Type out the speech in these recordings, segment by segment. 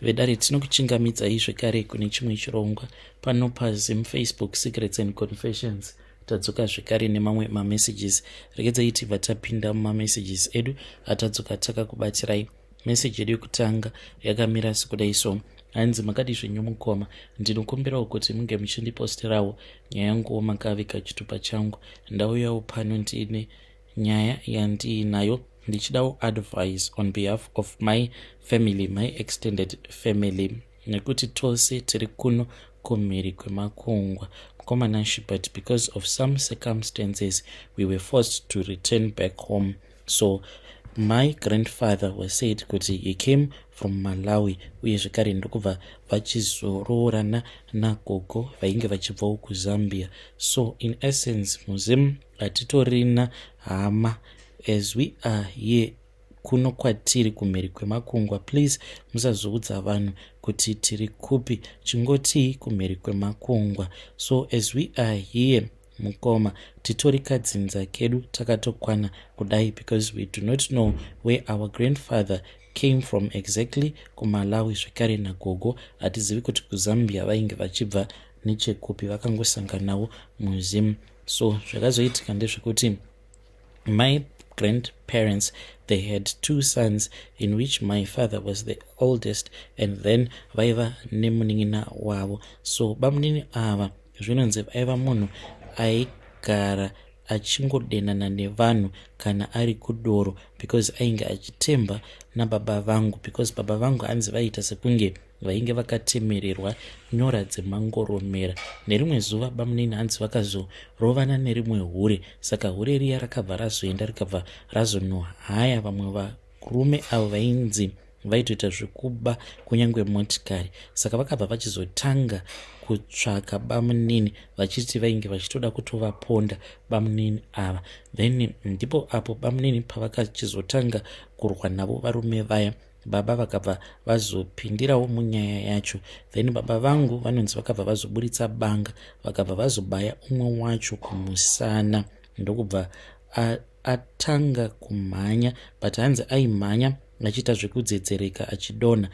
Vedare, tinokuchingamidzai zvekare kune chimwe chirongwa pano paZim Facebook Secrets and Confessions. Tadzoka zvekare nemamwe mamessages. Regedzai tibva tapinda mumamessages edu atadzoka takakubatirai. Meseji yedu yekutanga yakamira sekudai so. Hanzi, "Makadi zvenyu mukoma? Ndinokumbirawo kuti munge muchindiposterawo nyaya yanguwo makaviga chitupa changu. Ndauyawo pano ndiine nyaya yandiinayo, ndichidawo advice on behalf of my family, my extended family, nekuti tose tiri kuno kumhiri kwemakungwa, mukoma Nashi, but because of some circumstances we were forced to return back home. So my grandfather was said kuti he came from Malawi, uye zvekare ndokubva vachizoroorana nagogo vainge vachibvawo kuZambia. So in essence, muZim hatitorina hama as we are here kuno kwatiri kumhiri kwemakungwa. Please musazoudza vanhu kuti tiri kupi, chingotii kumhiri kwemakungwa. So as we are here, mukoma, titori kadzinza kedu takatokwana kudai, because we do not know where our grandfather came from exactly kuMalawi, zvekare nagogo hatizivi kuti kuZambia vainge vachibva nechekupi, vakangosanganawo muZim. So zvakazoitika ndezvekuti my grandparents, they had two sons, in which my father was the oldest, and then vaiva nemunin'ina wavo. So bamunini ava zvinonzi vaiva munhu aigara achingodenana nevanhu kana ari kudoro, because ainge achitemba nababa vangu, because baba vangu hanzi vaiita sekunge vainge vakatemererwa nyora dzemangoromera. Nerimwe zuva bamunini hanzi vakazorovana nerimwe hure, saka hure riya rakabva razoenda, rikabva razonohaya vamwe varume avo vainzi vaitoita zvekuba kunyange motikari. Saka vakabva vachizotanga kutsvaka bamunini, vachiti vainge vachitoda kutovaponda bamunini ava. Then ndipo apo bamunini pavakachizotanga kurwa navo varume vaya, baba vakabva vazopindirawo munyaya yacho. Then baba vangu vanonzi vakabva vazoburitsa banga, vakabva vazobaya umwe wacho kumusana, ndokubva atanga kumhanya, but hanzi aimhanya achiita zvekudzedzereka achidonha.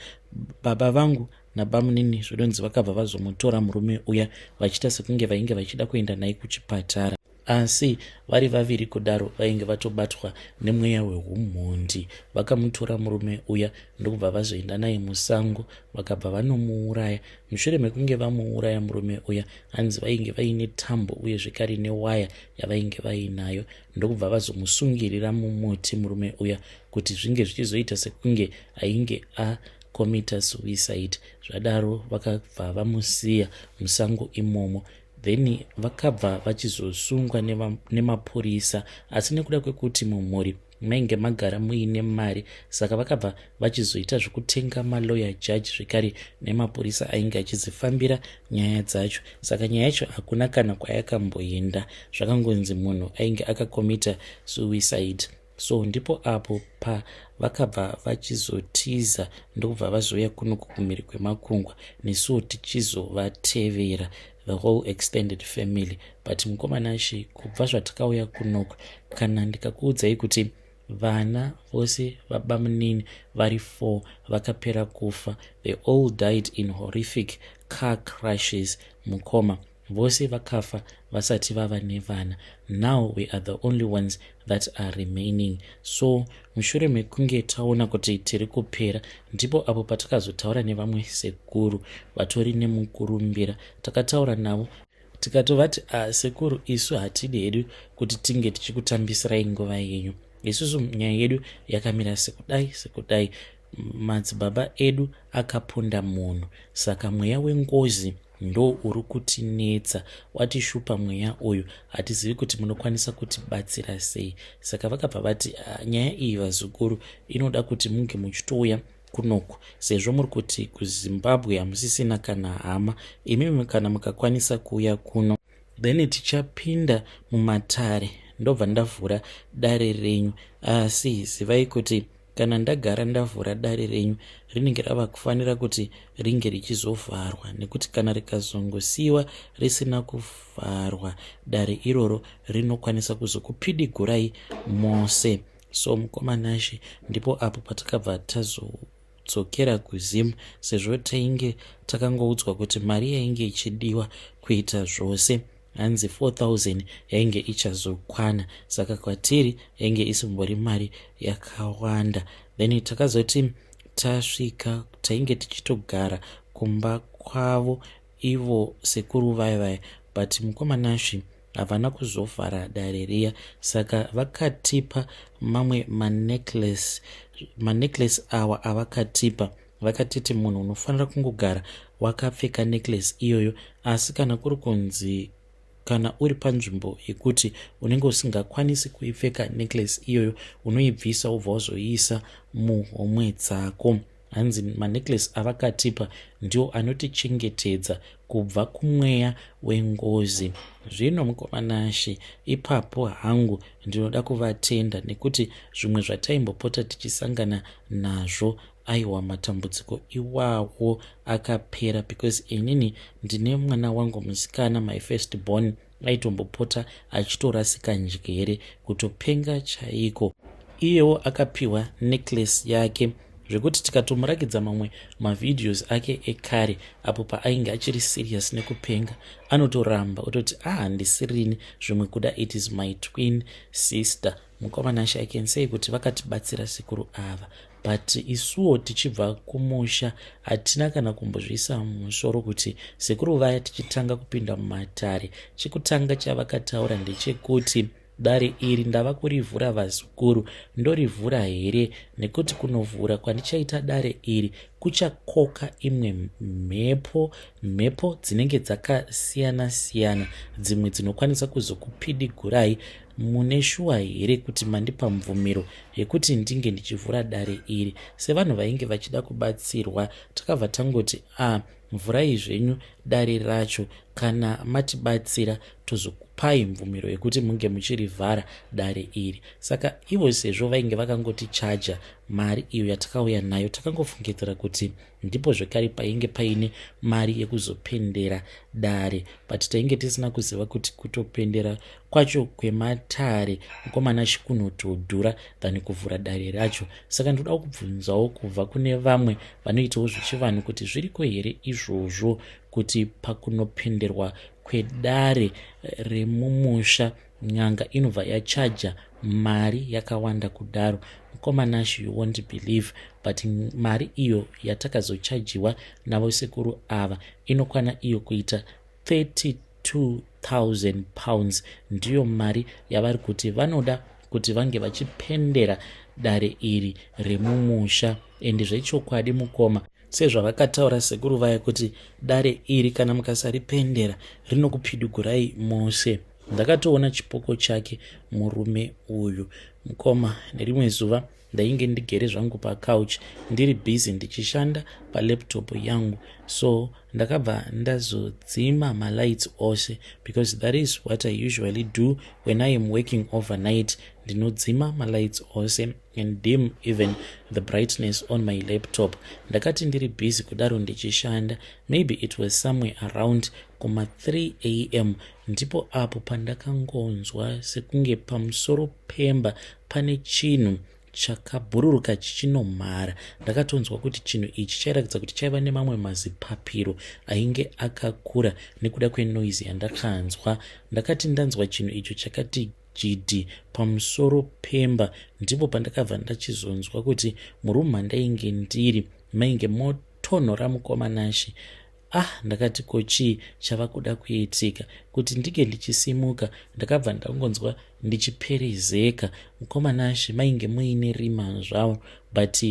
Baba vangu nabamunini zvinonzi vakabva vazomutora murume uya, vachiita sekunge vainge vachida kuenda naye kuchipatara, asi vari vaviri kudaro vainge vatobatwa nemweya wehumhondi. Vakamutora murume uya, ndokubva vazoenda naye musango, vakabva vanomuuraya. Mushure mekunge vamuuraya murume uya, hanzi vainge vaine tambo uye zvekare newaya yavainge vainayo, ndokubva vazomusungirira mumuti murume uya, kuti zvinge zvichizoita sekunge ainge acommita suicide. Zvadaro vakabva vamusiya musango imomo. Then vakabva vachizosungwa nemapurisa, asi nekuda kwekuti mumhuri mainge magara muine mari, saka vakabva vachizoita zvekutenga malawyer, judge, zvekare nemapurisa ainge achizifambira nyaya dzacho. Saka nyaya yacho hakuna kana kwayakamboenda, zvakangonzi munhu ainge akacommita suicide. So ndipo apo pavakabva vachizotiza, ndokubva vazouya kunoku kumhiri kwemakungwa, nesuwo tichizovatevera, the whole extended family. But mukoma Nashi, kubva zvatakauya kunoku, kana ndikakuudzai kuti vana vose vabamunini vari 4 vakapera kufa. They all died in horrific car crashes, mukoma. Vose vakafa vasati vava nevana. Now we are the only ones that are remaining. So mushure mekunge taona kuti tiri kupera, ndipo apo patakazotaura nevamwe sekuru vatori nemukurumbira. Takataura navo, tikatovati, "Ah, sekuru, isu hatidi hedu kuti tinge tichikutambisirai nguva yenyu. Isusu nyaya yedu yakamira sekudai sekudai. Madzibaba edu akaponda munhu, saka mweya wengozi ndo uri kutinetsa, watishupa mweya uyu. Hatizivi kuti munokwanisa kutibatsira sei." Saka vakabva vati, "Ah, nyaya iyi, vazukuru, inoda kuti munge muchitouya kunoku, sezvo muri kuti kuZimbabwe hamusisina kana hama. Imimi kana mukakwanisa kuuya kuno, then tichapinda mumatare, ndobva ndavhura dare renyu. Asi zivai kuti kana ndagara ndavhura dare renyu, rinenge rava kufanira kuti ringe richizovharwa, nekuti kana rikazongosiyiwa risina kuvharwa, dare iroro rinokwanisa kuzokupidigurai mose." So mukoma Nashi, ndipo apo patakabva tazo kuzodzokera kuZim sezvo tainge takangoudzwa kuti mari yainge ichidiwa kuita zvose, hanzi 4000 yainge ichazokwana. Saka kwatiri yainge isimbori mari yakawanda. Then takazoti tasvika, tainge tichitogara kumba kwavo ivo sekuru vaya vaya, but mukoma Nashi, havana kuzovhara dare riya. Saka vakatipa mamwe manecklace. Manecklace awa avakatipa, vakatiti munhu unofanira kungogara wakapfeka necklace iyoyo, asi kana kuri kunzi kana uri panzvimbo yekuti unenge usingakwanisi kuipfeka necklace iyoyo, unoibvisa wobva wazoiisa muhomwe dzako. Hanzi manecklace avakatipa ndiwo anotichengetedza kubva kumweya wengozi. Zvino mukoma Nashi, ipapo hangu ndinoda kuvatenda nekuti zvimwe zvataimbopota tichisangana nazvo, aiwa, matambudziko iwawo akapera, because inini ndine mwana wangu musikana, my first born, aitombopota achitorasika njere, kutopenga chaiko. Iyewo akapiwa necklace yake, zvekuti tikatomurakidza mamwe mavideos ake ekare apo paainge achiri serious nekupenga, anotoramba ototi, "Ah, handisirini, zvimwe kuda it is my twin sister." Mukoma Nashe, I can say kuti vakatibatsira sekuru ava, but isuwo tichibva kumusha hatina kana kumbozviisa mumusoro kuti sekuru vaya tichitanga kupinda mumatare, chekutanga chavakataura ndechekuti, "Dare iri ndava kurivhura, vazukuru. Ndorivhura here? Nekuti kunovhura kwandichaita dare iri kuchakoka imwe mhepo, mhepo dzinenge dzakasiyana siyana, dzimwe dzinokwanisa kuzokupidigurai. Mune shuwa here kuti mandipa mvumiro yekuti ndinge ndichivhura dare iri?" Sevanhu vainge vachida kubatsirwa, takabva tangoti, "A ah, mvhurai zvenyu dare racho. Kana matibatsira, tozokupai mvumiro yekuti munge muchirivhara dare iri." Saka ivo sezvo vainge vakangotichaja mari iyo yatakauya nayo, takangofungidzira kuti ndipo zvekare painge paine mari yekuzopendera dare, but tainge tisina kuziva kuti kutopendera kwacho kwematare, mukoma Nashi, kunotodhura than kuvhura dare racho. Saka ndoda kubvunzawo kubva kune vamwe vanoitawo zvechivanhu kuti zviriko here izvozvo, kuti pakunopenderwa kwedare remumusha n'anga inobva yachaja mari yakawanda kudaro? Mukoma Nashi, you won't believe, but mari iyo yatakazochajiwa navo sekuru ava inokwana iyo kuita £32,000. Ndiyo mari yavari kuti vanoda kuti vange vachipendera dare iri remumusha. Ende zvechokwadi, mukoma, sezvavakataura sekuru vaya kuti dare iri kana mukasaripendera rinokupidigurai mose, ndakatoona chipoko chake murume uyu. Mukoma, nerimwe zuva ndainge ndigere zvangu pacouch, ndiri busy ndichishanda palaptop yangu. So ndakabva ndazodzima malights ose, because that is what I usually do when I am working overnight. Ndinodzima malights ose and dim even the brightness on my laptop. Ndakati ndiri busy kudaro ndichishanda, maybe it was somewhere around kuma3 am, ndipo apo pandakangonzwa sekunge pamusoro pemba pane chinhu chakabhururuka chichinomhara. Ndakatonzwa kuti chinhu ichi chairatidza kuti chaiva nemamwe mazipapiro ainge akakura nekuda kwenoise yandakanzwa. Ndakati ndanzwa chinhu icho chakati jidhi pamusoro pemba, ndipo pandakabva ndachizonzwa kuti murumu mandainge ndiri mainge motonhora, mukoma Nashi. Ah, ndakati, "Ko chii chava kuda kuitika?" Kuti ndinge ndichisimuka, ndakabva ndangonzwa ndichiperezeka. Mukoma Nashi, mainge muine rima zvavo, but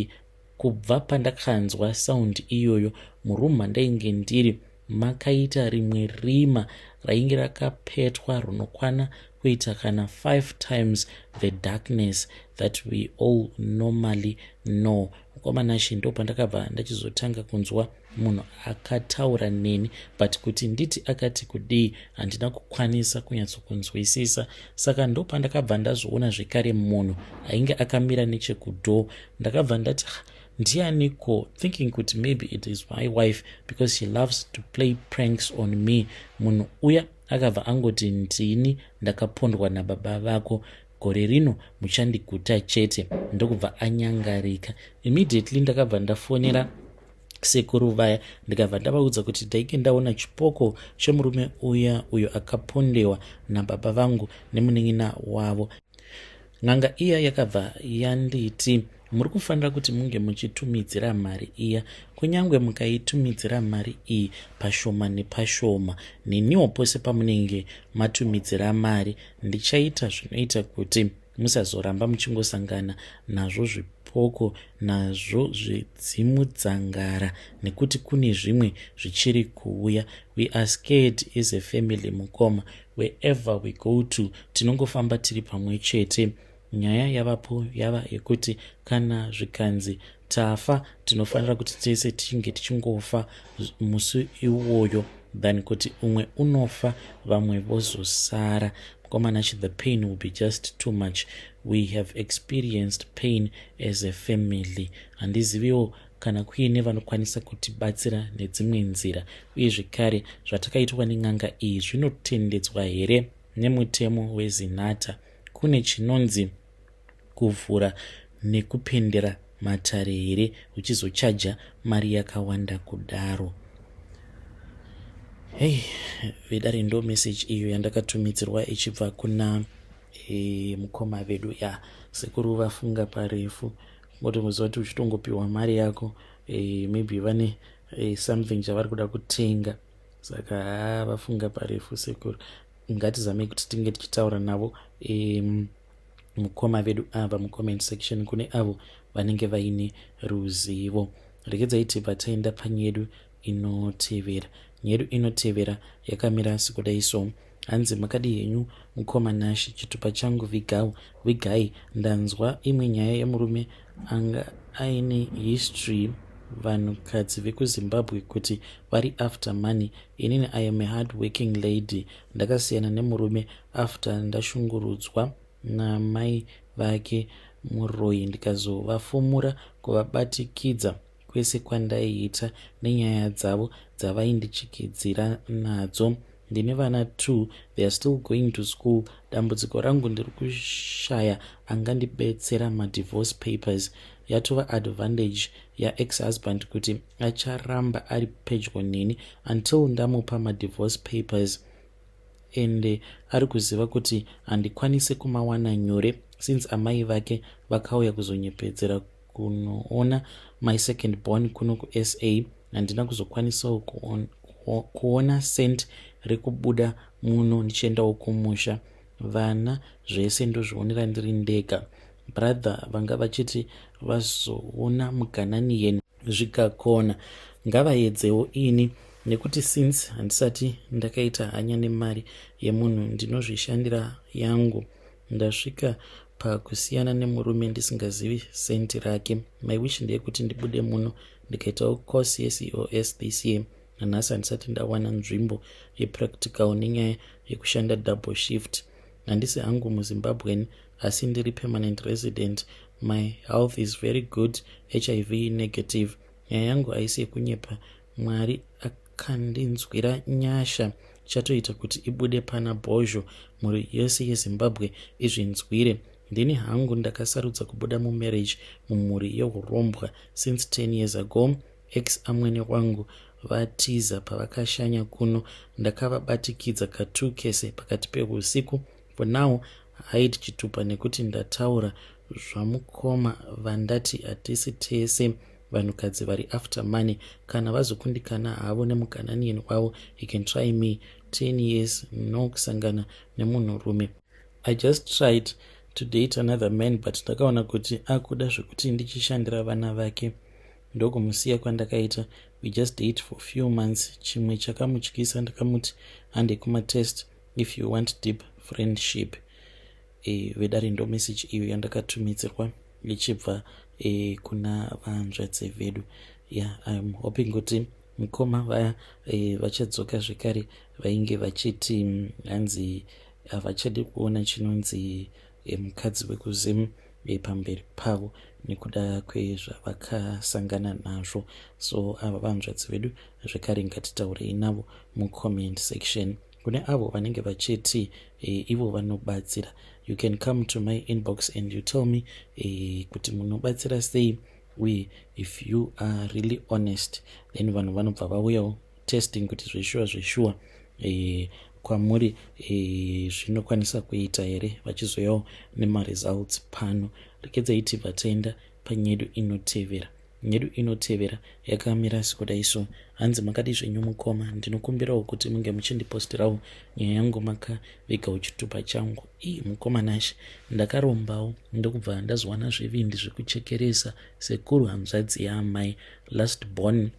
kubva pandakanzwa sound iyoyo, murumu mandainge ndiri makaita rimwe rima rainge rakapetwa runokwana kuita kana 5 times the darkness that we all normally know. Mukoma Nashi, ndo pandakabva ndachizotanga kunzwa munhu akataura neni, but kuti nditi akati kudii handina kukwanisa kunyatsokunzwisisa. Saka ndo pandakabva ndazoona zvekare munhu ainge akamira nechekudoor. Ndakabva ndati, "Ndianiko?" thinking kuti maybe it is my wife, because she loves to play pranks on me. Munhu uya akabva angoti, "Ndini ndakapondwa nababa vako." Gore rino muchandiguta chete. Ndokubva anyangarika. Immediately ndakabva ndafonera sekuru vaya, ndikabva ndavaudza kuti ndainge ndaona chipoko chemurume uya uyo akapondewa nababa vangu nemunin'ina wavo. N'anga iya yakabva yanditi, "Muri kufanira kuti munge muchitumidzira mari iya, kunyange mukaitumidzira mari iyi pashoma nepashoma. Neniwo pose pamunenge matumidzira mari, ndichaita zvinoita kuti musazoramba muchingosangana nazvo zvipoko, nazvo zvedzimudzangara, nekuti kune zvimwe zvichiri kuuya." We are scared as a family, mukoma. Wherever we go to, tinongofamba tiri pamwe chete. Nyaya yavapo yava yekuti kana zvikanzi tafa, tinofanira kuti tese tichinge tichingofa musi iwoyo than kuti umwe unofa, vamwe vozosara. Mukomana, the pain will be just too much. We have experienced pain as a family. Handiziviwo kana kuine vanokwanisa kutibatsira nedzimwe nzira. Uye zvekare, zvatakaitwa nen'anga iyi zvinotendedzwa here nemutemo weZinatha? Kune chinonzi kuvhura nekupendera matare here, uchizochaja mari yakawanda kudaro? Hei vedare, ndo message iyo yandakatumidzirwa ichibva kuna mukoma vedu. Ya, sekuru vafunga parefu. Ngotongoziva kuti uchitongopiwa mari yako, maybe vane something chavari kuda kutenga, saka haa, vafunga parefu sekuru. Ngatizamei kuti tinge tichitaura navo mukoma vedu ava mucomment section, kune avo vanenge vaine ruzivo. Regedzai tibva taenda panyedu inotevera. Nyedu inotevera yakamira sekudai so. Hanzi, "Makadi henyu mukoma Nashi? Chitupa changu vigau vigai. Ndanzwa imwe nyaya yemurume anga aine history, vanhukadzi vekuZimbabwe kuti vari after money. Inini I am a hard working lady. Ndakasiyana nemurume after ndashungurudzwa namai vake muroyi, ndikazovafumura kuvabatikidza kwese kwandaiita nenyaya dzavo dzavaindichikidzira nadzo. Ndine vana 2, they are still going to school. Dambudziko rangu, ndiri kushaya angandibetsera madivorce papers. Yatova advantage yaex husband kuti acharamba ari pedyo neni until ndamupa madivorce papers, ende ari kuziva kuti handikwanisi kumawana nyore since amai vake vakauya kuzonyepedzera kunoona my second born kuno kuSA. Handina kuzokwanisawo kuona cent rekubuda muno ndichiendawo kumusha. Vana zvese ndozvionera ndiri ndega. Brother vanga vachiti vazoona muGhananian, zvikakona ngavaedzewo ini, nekuti since handisati ndakaita hanya nemari yemunhu, ndinozvishandira yangu. Ndasvika pakusiyana nemurume ndisingazivi senti rake. My wish ndeyekuti ndibude muno ndikaitawo course yeCOS this year. Nanhasi handisati ndawana nzvimbo yepractical nenyaya yekushanda double shift. Handisi hangu muZimbabwean, asi ndiri permanent resident. My health is very good, HIV negative. Nyaya yangu haisi yekunyepa. Mwari akandinzwira nyasha, chatoita kuti ibude pana bhozho, mhuri yose yeZimbabwe izvinzwire. Ndini hangu ndakasarudza kubuda mumarriage, mumhuri yeurombwa since 10 years ago. Ex amwene wangu vatiza pavakashanya kuno. Ndakavabatikidza ka2 kese pakati peusiku. For now hide chitupa nekuti ndataura zvamukoma vandati hatisi tese vanhukadzi vari after money. Kana vazokundikana havo nemuGhananian wavo, he can try me. 10 years no kusangana nemunhurume. I just tried to date another man, but ndakaona kuti akuda zvekuti ndichishandira vana vake, ndokumusiya kwandakaita. We just date for few months. Chimwe chakamutyisa, ndakamuti hande kumatest if you want deep friendship." Vedare, ndo message iyo yandakatumidzirwa ichibva kuna vanzvadzi vedu. Yeah, I'm hoping kuti mukoma vaya vachadzoka zvekare. Vainge vachiti hanzi havachadi kuona chinonzi mukadzi wekuZim pamberi pavo nekuda kwezvavakasangana nazvo. So ava vanzvadzi vedu zvekare, ngatitaurei navo mucomment section. Kune avo vanenge vachiti ivo vanobatsira. You can come to my inbox and you tell me kuti munobatsira sei, uye if you are really honest, then vanhu vanobva vauyawo testing kuti zveshuwa zveshuwa kwamuri zvinokwanisa kuita here, vachizoyawo nemaresults pano. Rekedzai tibva taenda panyedu inotevera. Nyedu inotevera yakamira sekudai so. Hanzi, "Makadi zvenyu mukoma? Ndinokumbirawo kuti munge muchindipostirawo nyaya yangu makavigawo chitupa changu." Ii, mukoma Nashe, ndakarombawo ndokubva ndazowana zvivindi zvekuchekeresa sekuru hanzvadzi yaamai, last born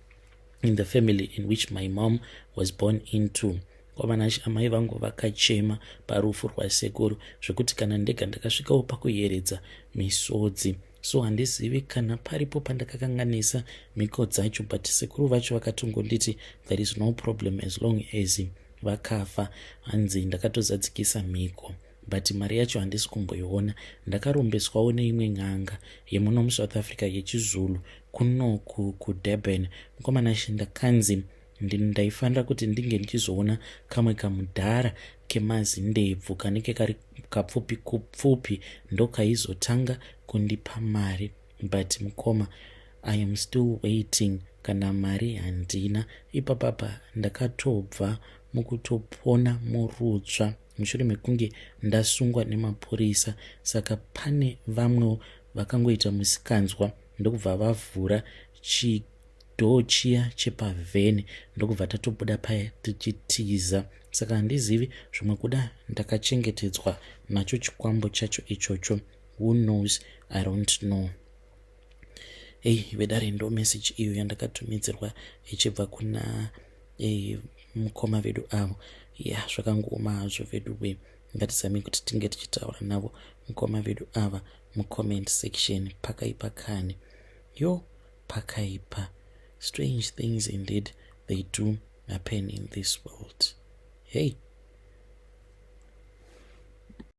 in the family in which my mom was born into. Kwavanashe, amai vangu vakachema parufu rwasekuru zvekuti kana ndega ndakasvikawo pakuyeredza misodzi. So handizivi kana paripo pandakakanganisa mhiko dzacho, but sekuru vacho vakatongonditi there is no problem as long as vakafa. Hanzi ndakatozadzikisa mhiko, but mari yacho handisi kumboiona. Ndakarombeswawo neimwe n'anga yemuno muSouth Africa yechiZulu kunoku kuDurban. Mukomanashe, ndakanzi ndaifanira kuti ndinge ndichizoona kamwe kamudhara kemazindebvu kanenge kari kapfupi kupfupi, ndokaizotanga kundipa mari. But mukoma, I am still waiting, kana mari handina. Ipapapa ndakatobva mukutopona murutsva mushure mekunge ndasungwa nemapurisa. Saka pane vamwewo vakangoita musikanzwa, ndokubva vavhura chidoor chiya chepavheni, ndokubva tatobuda paya tichitiza. Saka handizivi, zvimwe kuda ndakachengetedzwa nacho chikwambo chacho ichocho. Who knows? I don't know." Ei vedare, ndo message iyo yandakatumidzirwa ichibva kuna mukoma vedu avo. Ya, zvakangooma hazvo vedu we. Ngatizamei kuti tinge tichitaura navo mukoma vedu ava mucomment section. Pakaipa kani, yo, pakaipa. Strange things indeed, they do happen in this world. Hey.